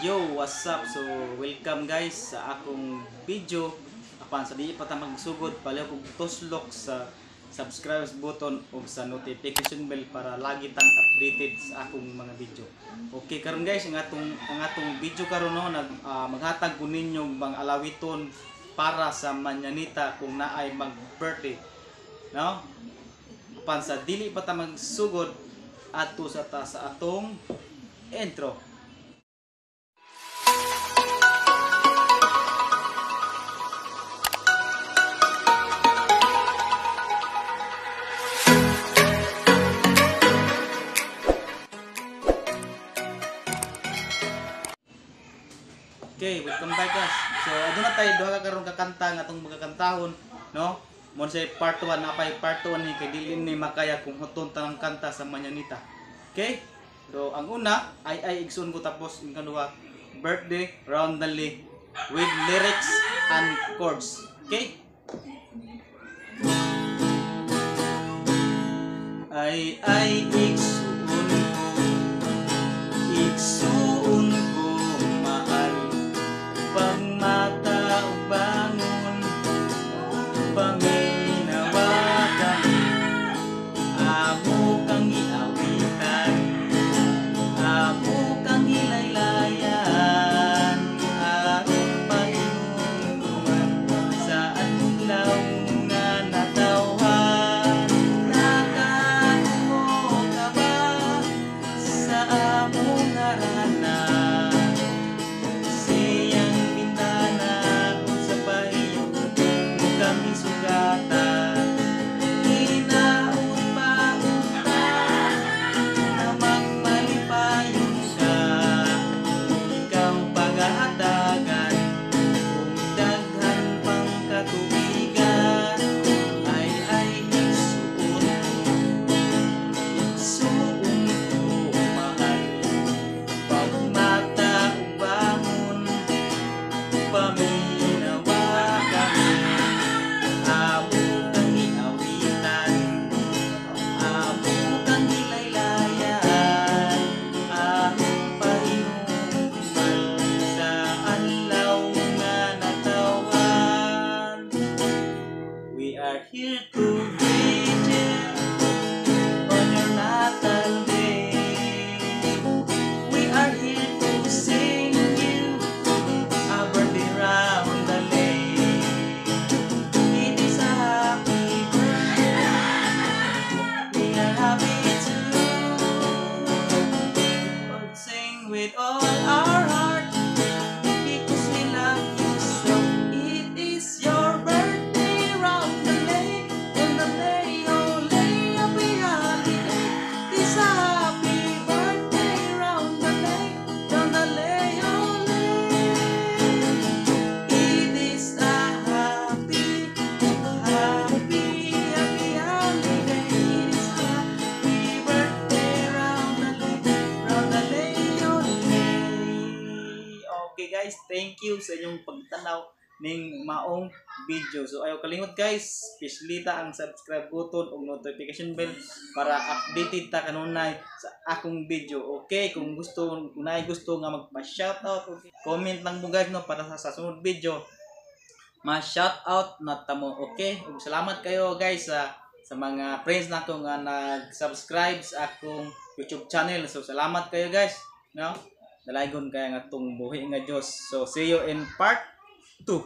Yo, what's up? So, welcome guys sa akong video. Apan sa di pa ta magsugod, palihog kog tuslok sa subscribe button o sa notification bell para lagi tang updated sa akong mga video. Okay, karon guys, ang atong video karon, no, nag maghatag ko ninyo mga alawiton para sa mañanita kung naay mag-birthday. No? Apan sa dili pa ta magsugod, adto sa ta sa atong intro. Okay, welcome back guys. So, aduna tayo duha ka karon ka kanta nga atong magakantahon, no? Mo say part 1 na pay part 1 ni kay dili ni makaya kung huton tanang kanta sa mañanita. Okay? So, ang una ay igsoon ko, tapos ang kaduha, "Birthday Roundalay" with lyrics and chords. Okay? Ay ay igsoon ko, igsoon ko mahal, pagmata ug bangon, paminawa kami, amo kang giawitan, amo kang gilaylayan, aron pahinumduman sa adlaw nga natawhan. Nakadungog ka ba sa among ngarana? Siyang bintana kung sa pahiyo mo kami sugatan. Hinaot pa unta na magmalipayon ka, ikaw pagahatagan kung daghan pang katubigan. Ay ay igsuon ko, igsuon ko mahal, pagmata ug bangon, paminawa kami, amo kang giawitan, amo kang gilaylayan, aron pahinumduman sa adlaw nga natawhan. We are here to greet you on your natal day. We are here to sing you a birthday roundalay. It is a happy birthday. We are happy too. Sing with all our heart because we love you so. It is your birthday, roundalay, roundalay, ole, happy holiday. It's a happy birthday, roundalay, roundalay, ole. It is a happy, happy, happy holiday. It is a happy birthday, roundalay, roundalay, ole. Okay guys, thank you sa inyong pagtanaw ning maong video. So ayaw kalimot guys, pislita ang subscribe button ug notification bell para updated ta kanunay sa akong video. Okay, kung naay gusto nga magpa-shoutout, okay, comment lang mo guys, no, para sa sunod video ma-shoutout na ta mo. Okay? Ug salamat kayo guys sa mga friends nako nga nag-subscribe sa akong YouTube channel. So salamat kayo guys, no? Dalaygon kay nga atong buhi nga Dios. So see you in part 2.